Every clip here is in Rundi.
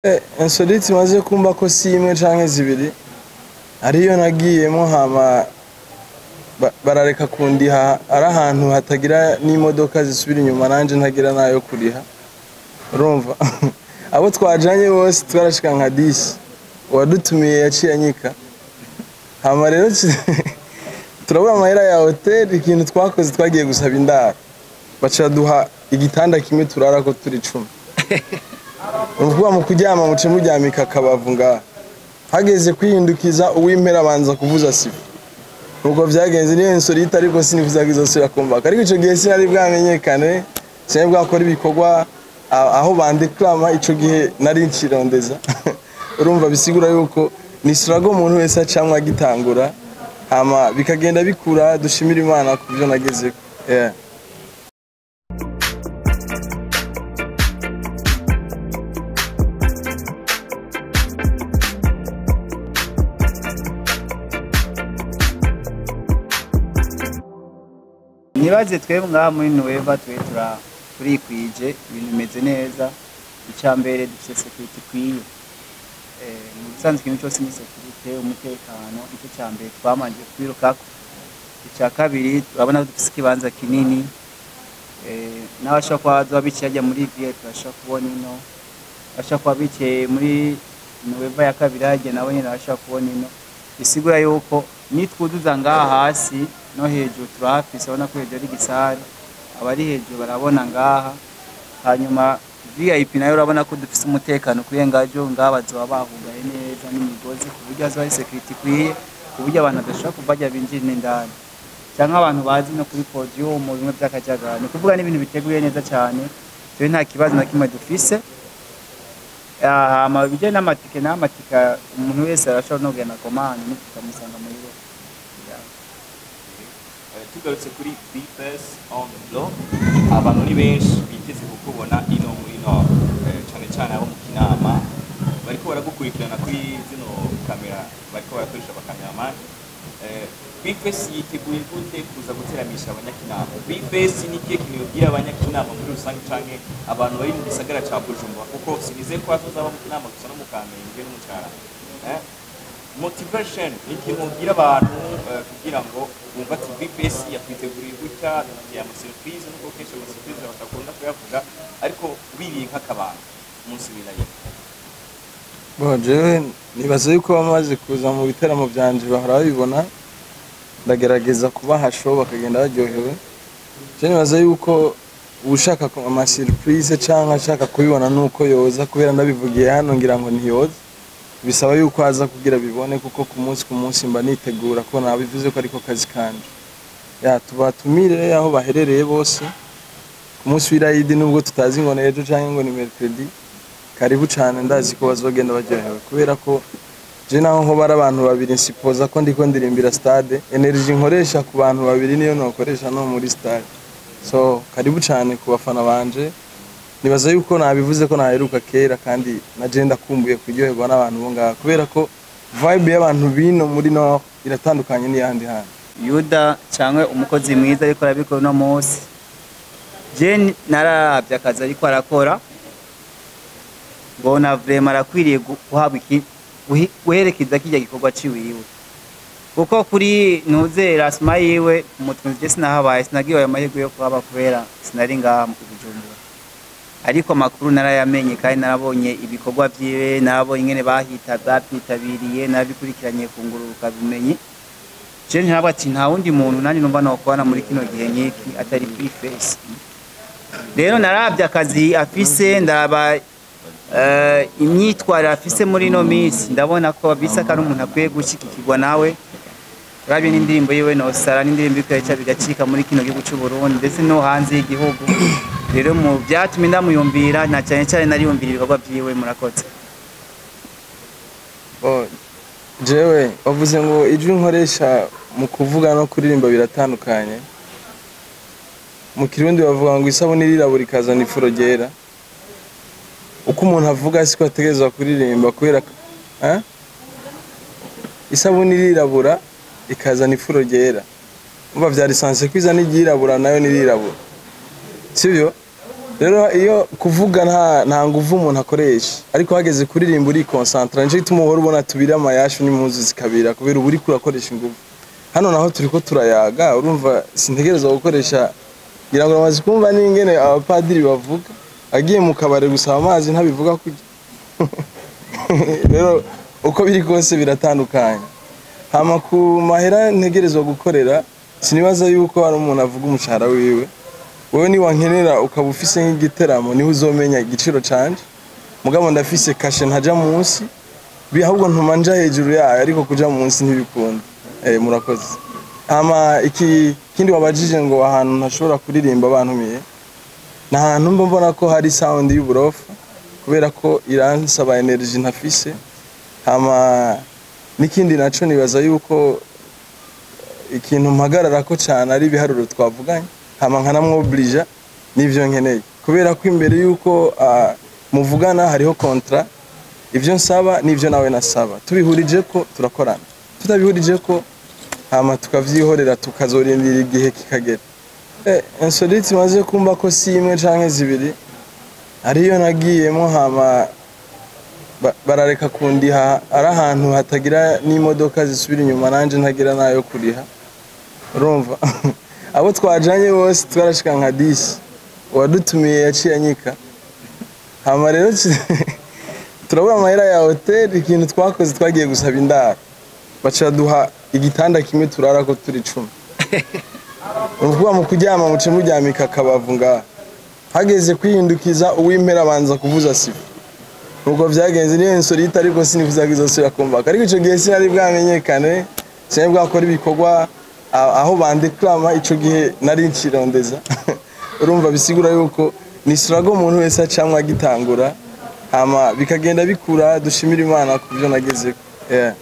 Insolite imaze kumva ko si imwe canke zibiri, ariyo nagiyemo hama barareka kundiha, ari ahantu hatagira n'imodoka zisubira inyuma, nanje ntagira nayo kuriha. Urumva, abo twajanye bose twarashika nka 10, uwadutumiye yaciye anyika. Hama rero turabura amahera ya hoteli. Ikintu twakoze, twagiye gusaba indaro, baca baduha igitanda kimwe turarako turi 10. Ni ukuvuga mu kuryama muce muryamika akabavu ngaha, hageze kwihindukiza uw'impera abanza kuvuza sifflet. Nuko vyagenze, niyo insolite, ariko sinifuza ko izosubira kumbaka. Ariko ico gihe sinari bwamenyekane, sinari bwakora ibikorwa aho bandeklama. Ico gihe nari nkirondeza. Urumva, bisigura yuko ni struggle umuntu wese acamwe agitangura, hama bikagenda bikura. Dushimira Imana ku byo nagezeko, yeah. Nibaze twebwe ngaha muri Nueva, twe turikwije, ibintu bimeze neza. Icya mbere, dufite sécurité ikwiye. Mu bisanzwe ikintu cyose ni sécurité, umutekano, icyo cya mbere twamanje kwirukako. Icya kabiri, turabona ko dufite ikibanza kinini, n'abashobora kuba bazoba bicaye hajya muri VIP bashobora kubona ino, abashobora kuba bicaye muri Nueva ya kabiri hajya nabo nyene bashobora kubona ino. Bisigura yuko nitwuduza ngaha hasi no hejuru turahafise, urabona ko hejuru ari igisare, abari hejuru barabona ngaha. Hanyuma VIP nayo urabona ko dufise umutekano ukwiye, ngajo ngaha bazoba bahugaye neza n'imigozi, ku buryo hazoba hari sécurité ikwiye, ku buryo abantu badashobora kuva hajya binjira n'indani, cyangwa abantu bazi no kuri podium bimwe by'akajagari. Ni ukuvuga n'ibintu biteguye neza cyane, twe nta kibazo na kimwe dufise. Hama ibijyanye n'amatike, n'amatike umuntu wese arashobora no kugenda commande tukamusanga muri bo. Yeah. Tugarutse kuri B-Face on the floor, abantu ni benshi biteze kukubona ino muri Nord, cane cane abo mu Kinama bariko baragukurikirana kuri zino kamera, bariko barakoresha abakameramani. B-Face yiteguye gute kuza guteramisha abanyakinama? B-Face ni ikihe kintu yobwira abanyakinama muri rusange canke abantu bari mu gisagara ca Bujumbura, kuko sinizeye ko hazoza mu Kinama gusa, no mu Kamenge no mu Carama? Motivation ni ikintu ubwira abantu kugira ngo bumve ati B-Face yakwiteguriye gutya, dufitiye ama surprise, nubwo kenshi ama surprise batakunda kuyavuga, ariko ubiriye nk'akabanga umunsi w'iraye. Bon, jewe nibaza yuko bamaze kuza mu biteramo vyanje bahora babibona, ndagerageza kubaha show bakagenda baryohewe. Je nibaza yuko ushaka ama surprise canke ashaka kubibona nuko yoza, kubera ndabivugiye hano ngira ngo ntiyoza, bisaba yuko aza kugira bibone, kuko ku munsi ku munsi mba nitegura, ko nabivuze ko ariko kazi kanje. Ya, tubatumire aho baherereye bose ku munsi w'irayidi, nubwo tutazi ngo ni ejo canke ngo ni mercredi. Karibu cane, ndazi ko bazogenda baryohewe, kubera ko je naho nko bari abantu babiri, nsipoza ko ndiko ndirimbira stade. Energy nkoresha ku bantu babiri niyo nokoresha no muri stade. So karibu cane ku bafana banje. Nibaza yuko nabivuze ko naheruka kera, kandi na je ndakumbuye kuryoherwa n'abantu bo ngaha, kubera ko vibe y'abantu bino muri Nord iratandukanye n'iyandi hantu. Yuda cyangwa umukozi mwiza ariko arabikora uno munsi, je nararabye akazi ariko arakora, mbona vraiment arakwiriye guhabwa guherekeza kirya gikorwa ciwiwe, kuko kuri ntuze rasma yiwe umutunzi, je sinahabaye, sinagiwe ayo mahirwe yo kuhaba kubera sinari ngaha mu Bujumbura, ariko amakuru narayamenye kandi narabonye ibikorwa vyiwe, narabonye ingene bahita babyitabiriye, narabikurikiranye ku nguruka bimenyi. Je ntabwo ati nta wundi muntu nanjye numva nokubona muri kino gihe nk'iki atari B-Face. Rero narabye akazi afise, ndaba imyitwarire afise muri ino minsi, ndabona ko bisa ko ari umuntu akwiye gushyigikirwa nawe. Urabye n'indirimbo yiwe Nosara, n'indirimbo iriko iraca bigacika muri kino gihugu c'u Burundi ndetse no hanze y'igihugu. Rero mu byatumye ndamuyumvira na cyane cyane nariyumvira ibikorwa vyiwe. Murakoze. Bon, jewe bavuze ngo ijwi nkoresha mu kuvuga no kuririmba biratandukanye. Mu Kirundi bavuga ngo isabune irirabura ikazana ifuro ryera. Uko umuntu avuga siko ategerezwa kuririmba, kubera eh? Isabune irirabura ikazana ifuro ryera, umva vyari sanse ko izana iryirabura nayo nirirabura, sibyo? Rero iyo kuvuga nta nguvu umuntu akoresha, ariko hageze kuririmba uri concentra, nico gituma uhora ubona tubira amayashu n'impuzu zikabira, kubera uba uriko urakoresha inguvu. Hano naho turiko turayaga, urumva sintegerezwa gukoresha. Ngira ngo uramaze kumva n'ingene abapadiri bavuga, agiye mu kabare gusaba amazi ntabivuga kurya. Rero uko biri kose biratandukanye. Hama ku mahera ntegerezwa gukorera, sinibaza yuko hari umuntu avuga umushahara wiwe. Wowe niwankenera ukaba ufise nk'igiteramo, niho uzomenya igiciro canje. Mugabo ndafise cachet ntaja munsi, ahubwo ntuma nja hejuru yayo, ariko kuja munsi ntibikunda. Murakoze. Hama iki kindi wabajije ngo ahantu ntashobora kuririmba bantumiye, ni ahantu mba mbona ko hari sound y'uburofa, kubera ko iransaba energy ntafise. Hama n'ikindi naco, nibaza yuko ikintu mpagarara ko cyane ari ibiharuro twavuganye, hama nkanamwoblija n'ivyo nkeneye, kubera ko imbere yuko muvugana hariho contrat. Ivyo nsaba n'ivyo nawe nasaba tubihurije ko turakorana, tutabihurije ko hama tukavyihorera, tukazorindira igihe kikagera. Insolite imaze kumva ko si imwe canke zibiri, ariyo nagiyemo hama barareka kundiha, ari ahantu hatagira n'imodoka zisubira inyuma, nanje ntagira nayo kuriha. Urumva abo twajanye bose twarashika nka 10, uwadutumiye yaciye anyika. Hama rero turabura amahera ya hôtel. Ikintu twakoze, twagiye gusaba indaro, baca duha igitanda kimwe turarako turi 10. Ni ukuvuga mu kuryama muce muryamika akabavu ngaha, hageze kwihindukiza uw'impera abanza kuvuza sifflet. Nuko vyagenze. Niyo insolite, ariko sinifuza ko izosubira kumvaka. Ariko ico gihe sinari bwamenyekane, sinari bwakora ibikorwa aho bandeklama. Ico gihe nari nkirondeza. Urumva bisigura yuko ni struggle umuntu wese acamwe agitangura, hama bikagenda bikura. Dushimira Imana ku byo nagezeko, yeah.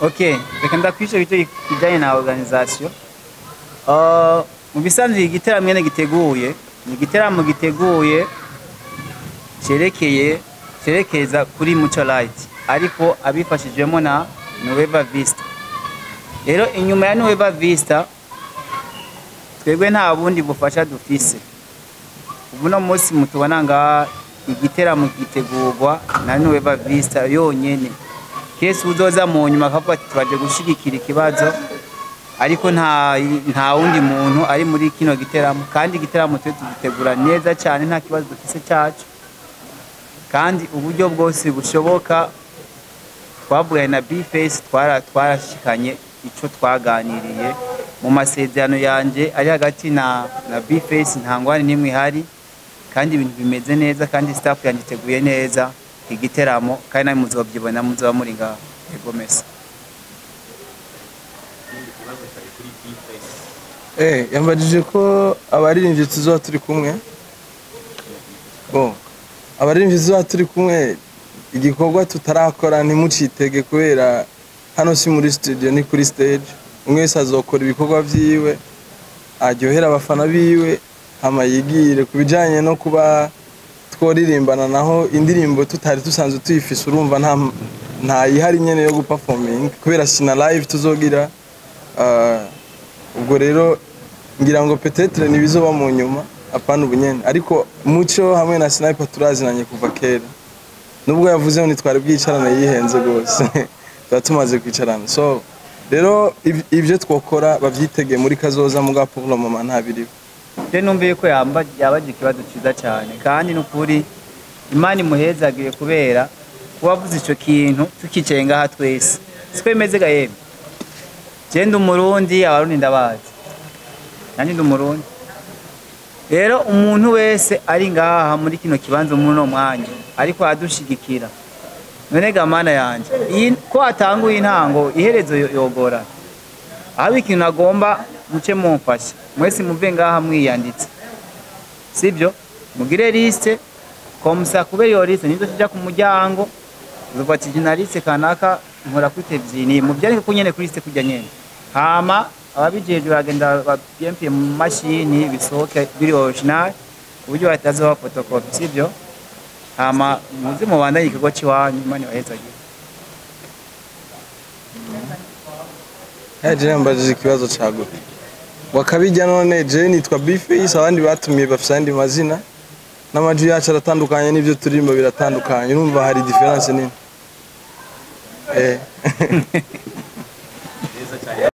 Okay, reka ndakwisha icyo kijyanye na organisation. Mu bisanzwe igiteramo nyene giteguye ni igiteramo giteguye cyerekeye cyerekeza kuri Muco Light, ariko abifashijwemo na Nueva Vista. Rero inyuma ya Nueva Vista twebwe nta bundi bufasha dufise. Ubu no munsi mutubona ngaha, igiteramo gitegurwa na Nueva Vista yonyene. Kese uzoza mu nyuma akavuga ati twaje gushigikira ikibazo, ariko nta wundi muntu ari muri kino giteramo. Kandi igiteramo twe tugitegura neza cyane, nta kibazo dufise cyacu, kandi uburyo bwose bushoboka twavuganye na Bface, twarashikanye ico twaganiriye mu masezerano yanje ari hagati na Bface. Nta ngwani n'imwe ihari, kandi ibintu bimeze neza, kandi staff yanjye iteguye neza igiteramo, kandi nawe muzobyibona muzoba muri ngaho. Ego, merci. Ikindi kibazo cyari kuri Bface. Yambajije ko abaririmbyi tuzoba turi kumwe. Bon, abaririmbyi tuzoba turi kumwe, igikorwa tutarakora ntimucitege, kubera hano si muri studio, ni kuri stage. Umwe wese azokora ibikorwa vyiwe, aryohera abafana biwe, hama yigire. Ku bijanye no kuba tworirimbana naho, indirimbo tutari dusanzwe tuyifise, urumva nta yihari nyene yo guperforming, kubera sina live tuzogira. Ubwo rero ngira ngo peut-être nibizoba mu nyuma, apana ubu nyene. Ariko Muco hamwe na Sniper turazinanye kuva kera, nubwo yavuze ngo ntitwari bwicarane, yihenze rwose, tuba tumaze kwicarana. So rero ibyo twokora bavyitege muri kazoza, muga pour le moment nta biriho. Je numva yuko yabaje ikibazo cyiza cyane, kandi n'ukuri Imana imuhezagiye kubera kuba avuze ico kintu tukicaye ngaha twese. Siko bimeze ga yemwe? Je ndi Umurundi, Abarundi ndabazi, nanjye ndi Umurundi. Rero umuntu wese ari ngaha muri kino kibanza muri uno mwanya ariko adushigikira, none ga Mana yanje, iyi ko atanguye intango, iherezo yogora aho. Ikintu agomba muce mumfasha mwese, muve ngaha mwiyanditse, sibyo? Mugire liste comme ça, kubera iyo liste nizo tujya ku muryango, uzovuga ati na liste kanaka nkora kuri televiziyo, mubyandike ko nyene kuri liste kujya nyene, hama ababijejwe bagenda babyempiye mu mashini, bisohoke biri original ku buryo batazoba photocopy, sibyo? Hama muze mubandanye ikigo cy'iwanyu. Imana ibahezagire. Je yambajije ikibazo ca gute wakabijya. None je nitwa Bface, abandi batumiye bafise andi mazina. N'amajwi yacu aratandukanye, n'ibyo turirimba biratandukanye. Urumva hari différence nini. Neza cyane.